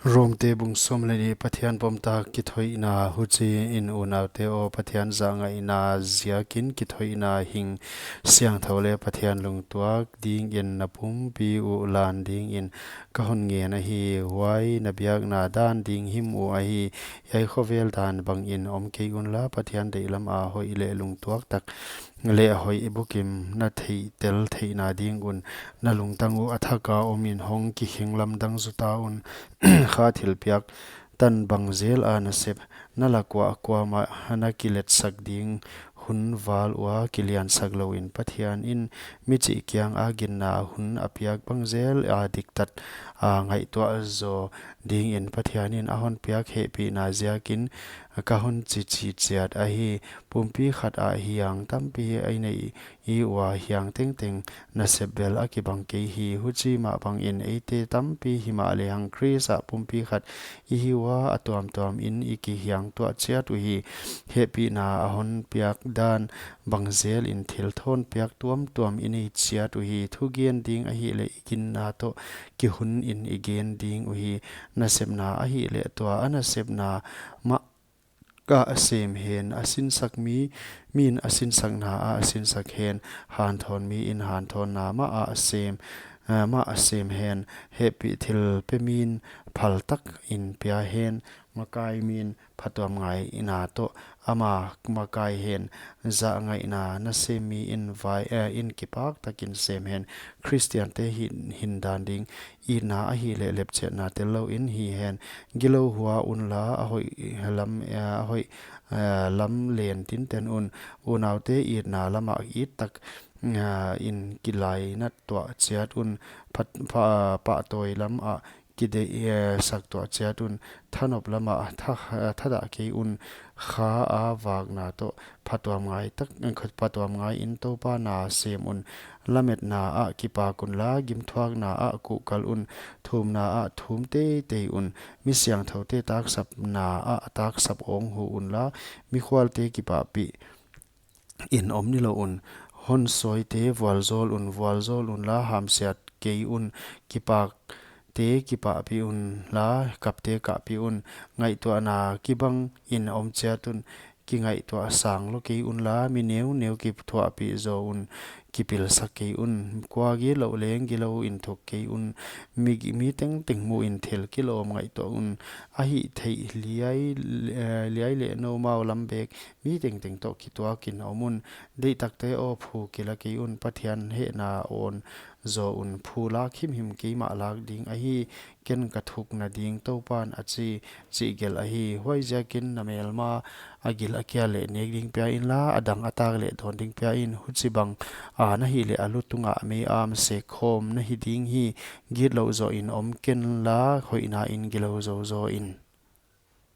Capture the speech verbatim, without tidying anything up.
Romte bung sawm leh nih. Pathian pomtak kithoihna. Huchiin unaute aw, Pathian zahngaihna ziakin kithoihna hing siangthou leh Pathian lungtuak dingin na pumpi uh lan dingin ka hon ngen ahi. Huai na biakna dan ding him uh ahi. Hiai khovel dan bangin om kei unla, Pathian deihlam a hoih leh lungtuak tak leh hoih bukim na theihtel theihna ding un na lungtang uh a thak a omin hong kikheng lamdang zuta un. Kha thilpiak tan bang zel a na sep, na lak uah kuamah na kiletsak ding hun val ua kiliansak louin, Pathian in michih kiang a ginna hun a piak bang zel a diktat a ngaihtuah zaw dingin Pathian in a hon piak hehpihna ziakin ka hon chichi chiat ahi. Pumpi khat ah hiang tampi i nei i ua, hiang tengteng nasep bel a kibang kei hi. Huchi mah bangin eite tampi himahlehang Khrist ah pumpi khat i hi ua, a tuamtuam in i kihiang tuah chiat uhi. Hehpihna a hon piak dan bang zelin thil thawn piak tuamtuam i nei chiat uhi. Thugen ding ahihleh i ginna toh kihun in i gen ding uhi. Nasepna ahihleh tua a nasepna mah a sem hen, a sinsak mi, min a sinsakna ah a sinsak hen, hanthawn mi in hanthawnna mah a sem, ah, mah a sem hen. Hehpih thilpe min phaltak in pia hen, makai min phatuamngaihna toh ama makai hen. Zahngaihna nasem mi in vai, eh, in kipak takin sem hen. Khristiante hin, hindan ding itna ahihleh lepchiatna tel louin hi hen. Gilou hua unla, a hoih lam, eh, a hoih, eh, lam len tinten un. Unaute, itna lamah it tak, eh, in kilainat tuah chiat un. Phat-, pha-, pahtawi lam ah kidei, eh, sak tuah chiat un. Thanop lamah tha-, thadah kei un. Kha a vakna toh phatuamngai tak, phatuamngai in Toupa na sem un. Lametna ah kipak unla, gimthuakna ah kuhkal un. Thumna ah thum teitei un. Mi siangthoute taksapna ah taksap awng hu unla, mikhualte kipahpih in om nilou un. Honsawite vualzawl un, vualzawl unla, hamsiat kei un. Kipakte kipahpih unla, kapte kahpih un. Ngaihtuahna kibang in om chiat un. Kingaihtuah sang lou kei unla, mi neuneu kithuahpih zaw un. Kipilsak kei un. Kua gilou leng gilou in thuk kei un. Mi, mi tengteng muh in thil kilawm ngaihtuah un. A hihtheih liai, eh, liai leh noumau lam bek mi tengteng toh kituakin om un. Deihtakte aw, phu kila kei un. Pathian hehna awn zaw un. Phu lak himhim keimah lak ding ahi. Ken ka thukna ding Toupan a chi, chih gelh ahi. Huaiziakin na melma a gil a kia leh nek ding pia inla, a dang a tak leh dawn ding pia in. Huchibang a na hih leh a lu tungah mei-am sek khawm na hi ding hi. Gitlou zoh in om kenla, hoihna in gilou zouzaw in.